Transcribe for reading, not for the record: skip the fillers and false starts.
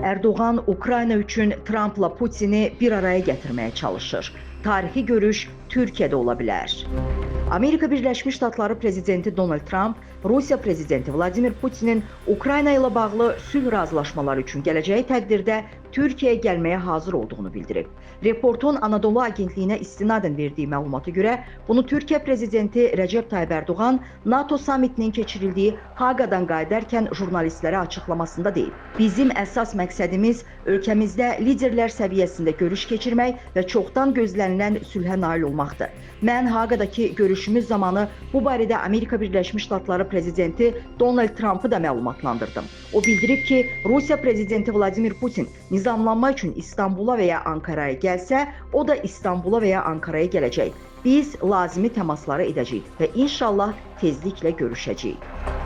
Erdoğan Ukrayna üçün Trampla Putini bir araya gətirməyə çalışır. Tarixi görüş Türkiyədə ola bilər. Amerika Birləşmiş Ştatları prezidenti Donald Tramp Rusiya prezidenti Vladimir Putinin Ukrayna ilə bağlı sülh razılaşmaları üçün gələcəyi təqdirdə Türkiyəyə gəlməyə hazır olduğunu bildirib. Reportun Anadolu Agentliyinə istinadən verdiyi məlumata görə, bunu Türkiyə prezidenti Rəcəb Tayyib Ərdoğan NATO sammitinin keçirildiyi Haqadan qayıdarkən jurnalistlərə açıqlamasında deyib. Bizim əsas məqsədimiz ölkəmizdə liderlər səviyyəsində görüş keçirmək və çoxdan gözlənilən sülhə nail olmaqdır. Mən Haqadakı görüşümüz zamanı bu barədə Amerika Birləşmiş Ştatları prezidenti Donald Trampı da məlumatlandırdım. O bildirib ki, Rusiya prezidenti Vladimir Putin nizamlanma üçün İstanbula və ya Ankaraya gəlsə, o da İstanbula və ya Ankaraya gələcək. Biz lazımi təmasları edəcəyik və inşallah tezliklə görüşəcəyik.